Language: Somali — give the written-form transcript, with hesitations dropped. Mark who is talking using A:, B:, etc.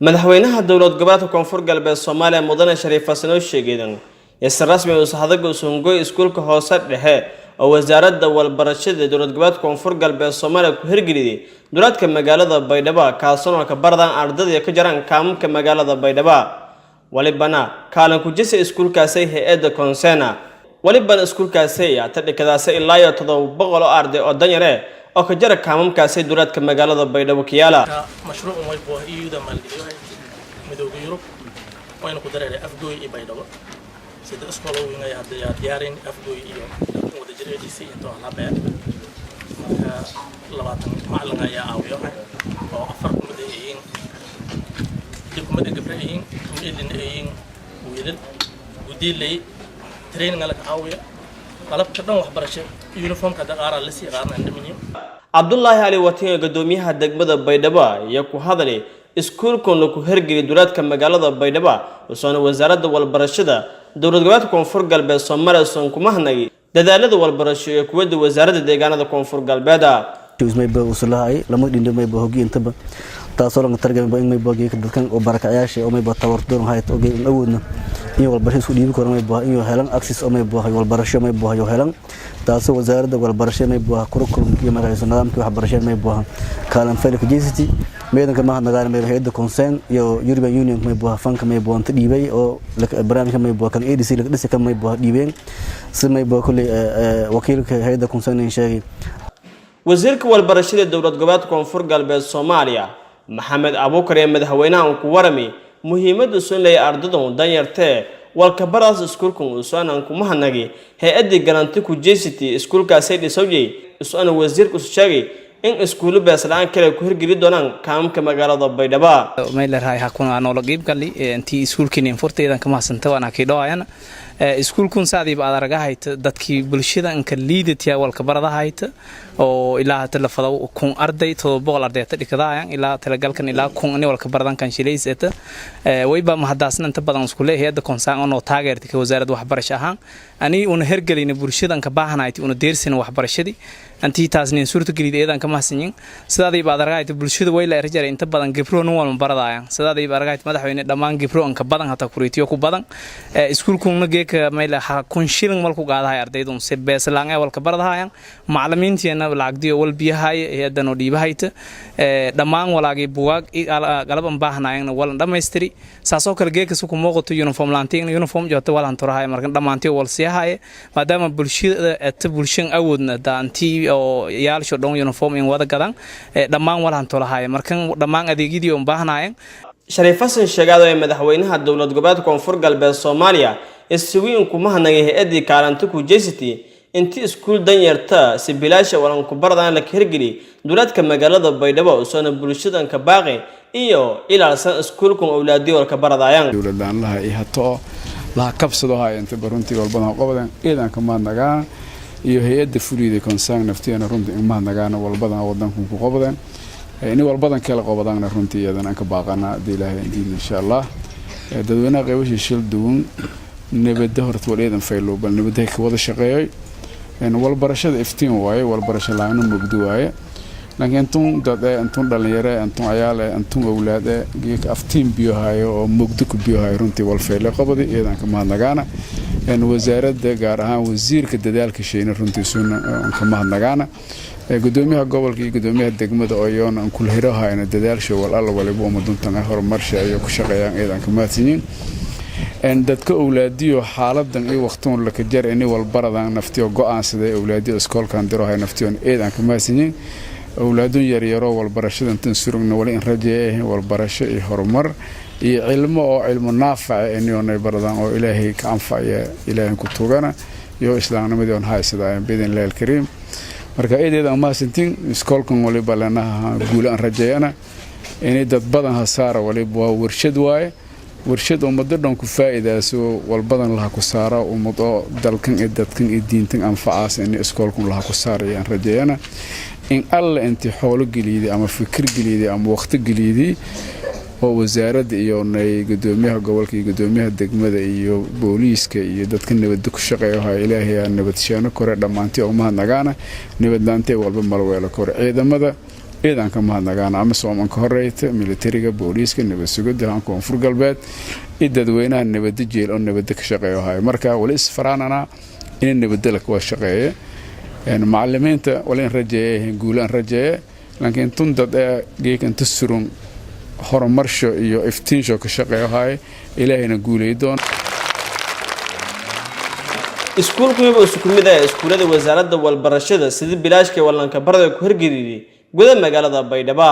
A: Madaxweynaha Dowlad Goboleedka Koonfur Galbeed Soomaaliya, Mudane Shariif Xasan Sheegeedan, si rasmi uu saxdaga usungoy iskuulka hoose dhexe oo Wasaaradda Walbarashada Dowlad Goboleedka Koonfur Galbeed Soomaaliya ku hirgeliyay duleedka magaalada Baydhabo, kaasoo ka baradaan ardayda ka jiraan kaamamka magaalada Baydhabo. Walibana kaalin ku jisa iskuulkaasi hay-adda Concern. Walibana iskuulkaasi ta dhikadaasi ilaa iyo 700 oo arday oo danyare oo ka jara kaamamkaasi duleedka magaalada Baydhabo kiyaala.
B: Mashruucan waybu EU-da maalgeliyo, Midooda Yurub, wayna ku dareeray Afgooy iyo Baydhabo. Sida iskool weyn ay hadda yaa diyaarin Afgooy iyo Wadajir ADC intoo halabee. Marka 20 macalin ayaa caawiyo, oo afar kumid ay yihiin, kumid gabdho yihiin, kumidna ay yihiin wiilal. Gudiilay training la ka caawiya, qalabka dhan waxbarasho, uniformka hadda qaaraa la sii qaarna indhaminyo.
A: Cabdulaahi Cali Watiin, gudoomiyaha degmada Baydhabo, iyo ku hadlay iskuulkan ku hirgeliyay duleedka magaalada Baydhabo, usoona Wasaaradda Walbarashada Dowlad Goboleedka Koonfur Galbeed Soomaaliya usan kuma hadnay dadaalada walbarasho ee kuwada wasaaradda deegaanada Koonfur Galbeed.
C: Mayba usulahay lama dhindo mayba hogi intaba, taasoo laga targamay in mayba geeka dadkan oo barakacayaasha oo mayba tawardoon hayt oo geey awoodna in walbarasho isku dhiibi karo, mayba in helan access oo mayba walbarasho mayba helan. Taasoo Wasaaradda Walbarasho mayba curriculum iyo marayso nidaamkii waxbarashada mayba kaalan failka JCT meedanka ma nagaan mayba hay'adda Concern iyo European Union mayba fanka mayba inta dhiibay oo barnaamijka mayba kan ADC laga dhisay kan mayba dhiibeen si mayba kulli wakiilka hay'adda Concern sheegay.
A: Wasiirka Walbarashada Dowlad Goboleedka Koonfur Galbeed Soomaaliya, Maxamed Abuukar, ee madaxweynaha ku warami muhiimadda usun leeyahay ardaydan danyartee walkabaraas iskuulkan, usuanan kuma hanagi hay-addii garanti ku jeysity iskuulkaasay dhisowyey. Usuana wasiirka isu sheegay in iskuullo bees la'aan kale ku hirgeli doonaan kaamamka magaalada Baydhabo.
D: Mayleerahay hakuna noola qiib gali intii iskuulkiin furtaydan kama hadsanta waan hakii dhawayana. Iskuulkun saadiiba aad aragahayta, dadkii bulshada inka liidatiya walka baradahayta oo ilaa hata la fadaw 1000 arday, 700 arday ta dhikadahayan, ilaa talagalkan ilaa 1000 ini walka baradan kan shilayseta. Wayba mahadaasna inta badan isku leeyahay hay'adda Concern oo noo taageertay ka wasaaradda waxbarasho ahaan, ani una hergelayna bulshada inka baahanayta una deersina waxbarashadii antii taasnin suurtagelid eedan kama hasanyin. Sidaadayba aad aragahayta, bulshada way la erjaray inta badan gabro nin walma baradaayan. Sidaadayba aragahayta, madaxweyne, dhammaan gabro inka badan hata kuriitiyo ku badan. Iskuulkuna geeka mayla 1000 shilin malku qaadahay ardaydun se beeslaan ee walka baradahayan. Macalimiintiina lacagdiyo wal biyahay hay'adan oo dhiibahayta, dhammaan walaagii bugaag qalaban baahnaayana walan dhammaystiri. Saasoo kale geeka su ku muuqato uniform laantiin uniform joogta walan turahay. Markan dhammaantii wal siyahaye, maadaama bulshada ta bulshan awoodna daantii oo yaalsho dhan uniform in wada gadan, dhammaan walan tolahaye. Markan dhammaan adeegyadii oo baahnaayeen.
A: Shariif Xasan Sheegaado ee madaxweynaha Dowlad Goboleedka Koonfur Galbeed Soomaaliya isugu kuma hanagay hay-addii kaalinta ku jeysity intii iskuul danyarta si bilaasha walanku baradaan la hirgeli duleedka magaalada Baydhabo, soona bulshadanka baaqi iyo ilaalsan iskuulkan owlaadiyo walka baradaayaan.
E: Dowladlaanlaha iyo hato laha kabsado haya intaba runtii walbadan qobadan ciidanka mahadnagaa iyo hay-adda fuliida Concern naftiina runtii in mahadnagaana walbadan wadankan ku qobadan, ini walbadan kala qobadaanna runtii iyadana aan ka baaqana haddii Ilaahay diin, insha Allah. Dadweynaha qaybashii shil duwan, nabadda horta wal eedan faylo, bal nabadda ka wada shaqeeyay. Walbarashada iftiin waaye, walbarasho la'aanu mugdi waaye. Laakiin intun dad ee intun dhalinyaro, intun cayaal ee intun awlaad ee geeka aftiin biyo hayo oo mugdi ku biyo hayo, runtii walfayle qabadi iyadan ka mahadnagaana. Wasaaradda, gaar ahaan wasiirka, dadaalka sheyna runtii suuna ka mahadnagaana. Gudoomiyaha gobolka iyo gudoomiyaha degmada oo iyoona aan kula hiro hayno dadaalsha wal alla waliba umaduntan horumarsha ay ku shaqeeyaan, iyadan ka mahadsanyiin. Dadka owlaadiyo xaaladan iyo waqtuun laka jar ini walbaradan naftiyo go-aansaday owlaadiyo iskoolkan diro hay naftiyoon eedan ka mahadsanyiin. Owlaadun yaryaroo walbarashada intan surugna wali in rajeeya walbarasho iyo horumar iyo cilmo oo cilmo naafaca inioonay baradaan oo Ilaahay ka anfacaya, Ilaahay ku tugana iyo islaamnimadii on haysadaayan biidn Illahi alkariim. Marka eedeeda mahadsantiin. Iskoolkan waliba lanaha guula aan rajeeyana inay dad badan hasaara. Waliba waa warshad waaye, warshad ummado dhan ku faa'iidaaso, walbadan laha ku saara, ummad oo dalkan iyo dadkan iyo diintan anfacaas in iskoolkan laha ku saaraya aan rajeeyana. In alla intii xoolo geliyday ama fikir geliyday ama waqti geliyday oo wasaaradda iyo nay gudoomiyaha gobolka iyo gudoomiyaha degmada iyo booliiska iyo dadka nabadda ku shaqeeya haya, Ilaahay aa nabadshaano kore dhammaantii oo mahadnagaana. Nabadlaantee walba malweelo kore ciidamada. Ciidan ka mahadnagaan AMISOM an ka horeyta, militariga, booliiska, nabad sugidda han Koonfur Galbeed iyo dadweynaha nabada jeel oo nabada ka shaqeeyo hayo. Marka wali isfaraanana in nabadala kuwa shaqeeye. Macalimiinta wali in rajeeye, guulaan rajeeye, laakiin tun dad ee geekanta surun horumarsho iyo iftiinsho ka shaqeeyo haye, Ilaahayna guulay doon.
A: Iskuulku miba isu ku mid ah iskuullada wasaaradda walbarashada sida bilaashka wallanka barada ku hirgeliyay guda magaalada Baydhabo.